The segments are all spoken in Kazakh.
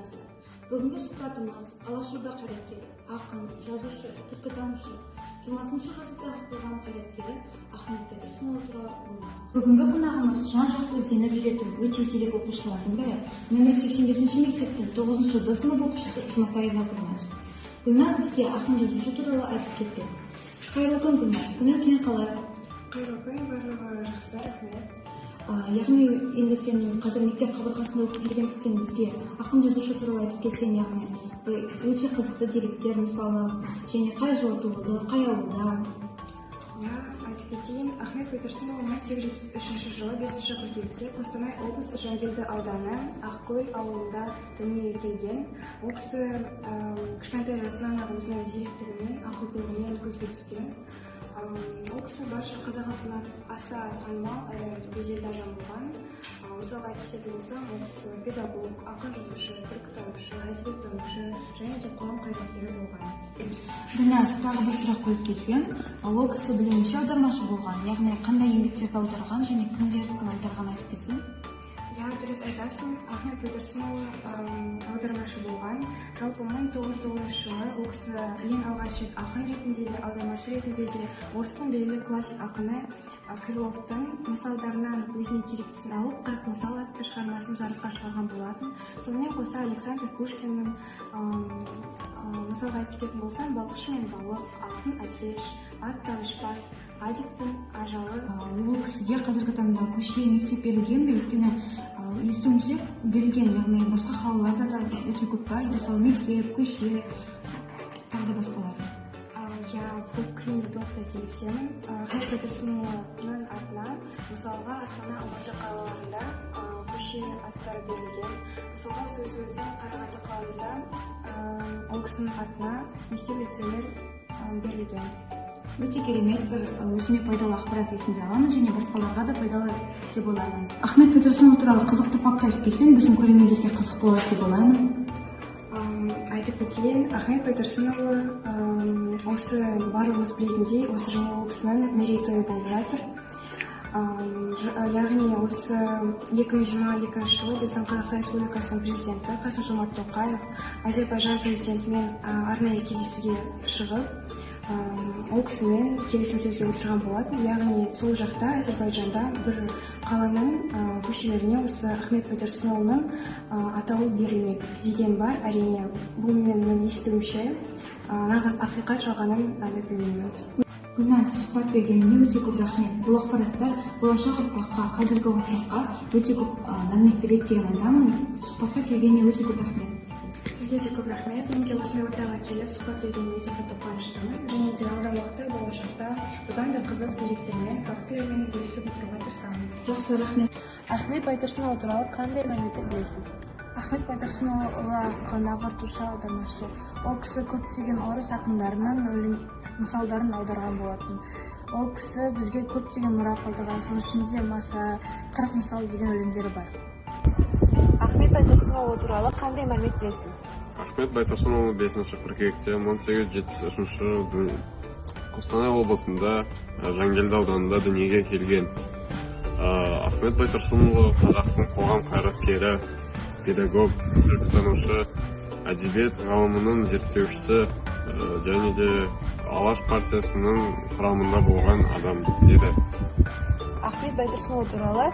телеарнасы. Бүгінгі сұхбатымыз Алашорда қайраткері, ақын, жазушы, түркітанушы, 20 ғасырдағы қоғам қайраткері Ахмет Байтұрсынұлы туралы болмақ. Бүгінгі қонағымыз жан жақты ізденіп жүретін өте зерек оқушылардың бірі, нөмір 85 мектептің 9 Д сынып оқушысы Жұматаева Гүлназ. Гүлназ бізге ақын, жазушы туралы айтып кетпек. Қайырлы күн, Гүлназ! Көңіл күйің қалай? Қайырлы күн, барлығы жақсы, рахмет. Яғни енді сен қазір мектеп қабырғасында оқып жүргендіктен, бізге ақын, жазушы туралы айтып кетсең, яғни бір өте қызықты деректер, мысалы, және қай жылы туылды, қай ауылда? Иә, айтып кетейін. Ахмет Байтұрсынұлы 1873 жылы 5 қыркүйекте Қостанай облысы, Жангелді ауданы, Ақкөл ауылында дүниеге келген. Ол кісі кішкентай жасынан ақ өзінің зеректігімен, ақылдылығымен көзге түскен. Ол кісі барша қазақ халқына аса танымал әрі беделді адам болған. Мысалға айтып кететін болсам, ол кісі педагог, ақын, жазушы, түркітанушы, әдебиеттанушы және де қоғам қайраткері болған. Гүлназ, тағы бір сұрақ қойып кетсем, ол кісі, білуімше, аудармашы болған. Яғни қандай еңбектерді аударған және кімдердікін аударған, айтып кетсең. Иә, дұрыс айтасың. Ахмет Байтұрсынұлы аудармашы болған. Жалпы, 1909 жылы ол кісі ең алғаш рет ақын ретінде де, аудармашы ретінде де орыстың белгілі классик ақыны Крыловтың мысалдарынан өзіне керектісін алып, «Қырық мысал» атты шығармасын жарыққа шығарған болатын. Сонымен қоса Александр Пушкиннің, мысалға айтып кететін болсам, «Балықшы мен балық», «Алтын әтеш», «Ат данышпан», «Адиктің ажалы». Ол кісіге қазіргі таңда көше, мектеп берілген бе? Өйткені естуімше, берілген, яғни басқа қалаларда да өте көп па, мысалы, мектеп, көше, тағы да басқалар. Иә, бұл пікірмен де толықтай келісемін. Ахмет Байтұрсынұлының атына, мысалға, Астана, Алматы қалаларында көше аттары берілген. Мысалға, осы өзіміздің Қарағанды қаламызда ол кісінің атына мектеп, лицейлер берілген. Өте керемет, бір өзіме пайдалы ақпарат ретінде аламын және басқаларға да пайдалы деп ойлаймын. Ахмет Байтұрсынұлы туралы қызықты факт айтып кетсең, біздің көрермендерге қызық болады деп ойлаймын. Айтып кетейін, Ахмет Байтұрсынұлы, осы барлығымыз білетіндей, осы жылы ол кісінің мерейтойы болып жатыр. Яғни осы 2022 жылы біздің Қазақстан Республикасының президенті Қасым Жомарт Тоқаев Әзербайжан президентімен арнайы кездесуге шығып, ол кісімен келісім сөзге отырған болатын. Яғни сол жақта, Әзербайжанда, бір қаланың көшелеріне осы Ахмет Байтұрсынұлының атауы берілмек деген бар. Әрине, бұл менің естуімше, нағыз ақиқат, жалғанын әлі білмеймін. Гүлназ, сұхбат бергеніңе өте көп рахмет. Бұл ақпараттар болашақ ұрпаққа, қазіргі ұрпаққа өте көп мәлімет береді деген ойдамын. Сұхбатқа келгеніне өте көп рахмет. Сізге де көп рахмет. Мен де осындай ортаға келіп, сұхбат бергеніме өте қатты қуаныштымын және де алдағы уақытта, болашақта бұдан да қызық деректермен, фактілермен бөлісіп отыруға тырысамын. Жақсы, рахмет. Ахмет Байтұрсынұлы туралы қандай мәліметтер білесің? Ахмет Байтұрсынұлы ақын, ағартушы, аудармашы. Ол кісі көптеген орыс ақындарының өлең мысалдарын аударған болатын. Ол кісі бізге көптеген мұра қалдырған, соның ішінде «Маса», «Қырық мысал» деген өлеңдері бар. Ахмет Байтұрсынұлы туралы қандай мәлімет білесің? Ахмет Байтұрсынұлы 5 қыркүйекте 1873 жылы Қостанай облысында, Жангелді ауданында дүниеге келген. Ахмет Байтұрсынұлы қазақтың қоғам қайраткері, педагог, түркітанушы, әдебиет ғылымының зерттеушісі және де Алаш партиясының құрамында болған адам еді. Ахмет Байтұрсынұлы туралы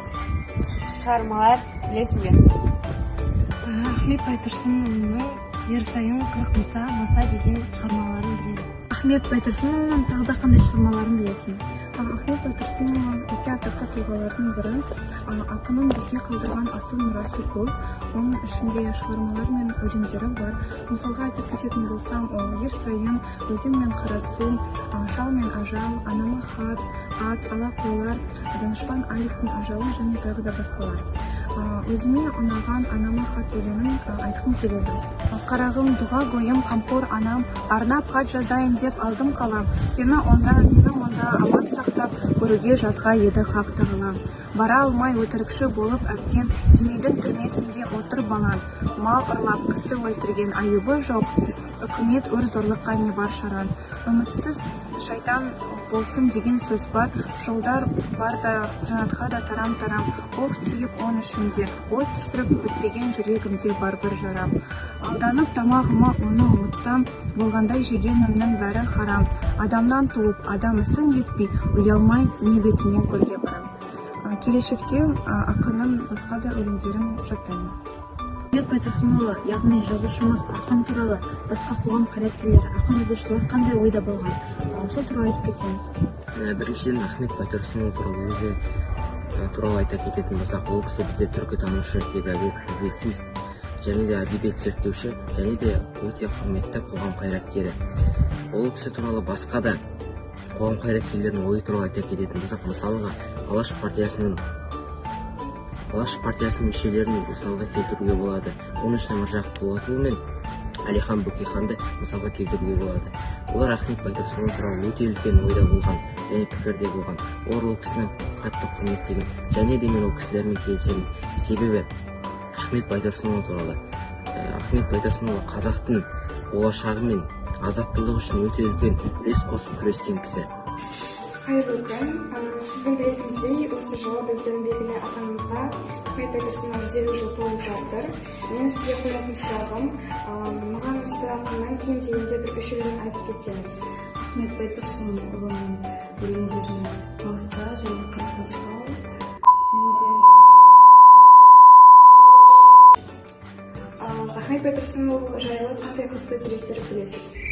шығармалар білесің бе? Ахмет Байтұрсынұлының «Ерсайын», «Қырық мысал», «Маса» деген шығармаларын білемін. Ахмет Байтұрсынұлының тағы да қандай шығармаларын білесің? Ахмет Байтұрсынұлы өте атақты тұлғалардың бірі. Ақынның бізге қалдырған асыл мұрасы көп. Оның ішінде шығармалар мен өлеңдері бар. Мысалға айтып кететін болсам, ол «Ерсайын», «Өзен мен Қарасу», «Шал мен ажал», «Анама хат», «Ат», «Ала қойлар», «Данышпан Аликтің ажалы» және тағы да басқалар. Өзіме ұнаған «Анама хат» өлеңін айтқым келеді. Қарағым, дұғагөйім, қамқор анам, арнап хат жазайын деп алдым қалам. Сені онда, мені мұнда аман сақтап, көруге жазғай еді Хақ тағалам. Бара алмай өтірікші болып әбден, Семейдің түрмесінде отыр балаң. Мал ұрлап, кісі өлтірген айыбы жоқ, үкімет өр зорлыққа не бар шараң? Үмітсіз Шайтан болсын деген сөз бар, жолдар бар да жанатқа да тарам-тарам, оқ тиіп оның ішінде, от түсіріп бітірген жүрегімде бар бір жарам. Алданып тамағыма оны ұмытсам, болғандай жегенімнің бәрі харам. Адамнан туып, адам ісін етпей, ұялмай не бетімен көлге барам. Келешекте ақынның басқа да өлеңдерін жаттаймын. Ахмет Байтұрсынұлы, яғни жазушымыз ақын туралы басқа қоғам қайраткерлері, ақын жазушылар қандай ойда болған? Сол туралы айтып кетсеңіз. Біріншіден, Ахмет Байтұрсынұлы туралы өзі туралы айта кететін болсақ, ол кісі бізде түркітанушы, педагог, публицист және де әдебиет зерттеуші және де өте құрметті қоғам қайраткері. Ол кісі туралы басқа да қоғам қайраткерлерінің ойы туралы айта кететін болсақ, мысалға, Алаш партиясының мүшелерін мысалға келтіруге болады. Оның ішінде Міржақып Дулатұлы мен Әлихан Бөкейханды мысалға келтіруге болады. Олар Ахмет Байтұрсынұлы туралы өте үлкен ойда болған және пікірде болған. Олар ол кісіні қатты құрметтеген және де мен ол кісілермен келісемін. Себебі Ахмет Байтұрсынұлы қазақтың болашағы мен азаттылығы үшін өте үлкен үлес қосып күрескен кісі. Қайырлы күн. Сіздің білетініңіздей, осы жылы біздің белгілі ақынымызға, Ахмет Байтұрсынұлы, 150 жыл толып жатыр. Мен сізге қоятын сұрағым, маған осы ақыннан кем дегенде бір үш өлең айтып кетсеңіз. Ахмет Байтұрсынұлының өлеңдерінен «Мауса» және «40 мысал» және де Ахмет Байтұрсынұлы жайлы қандай қызықты деректер білесіз?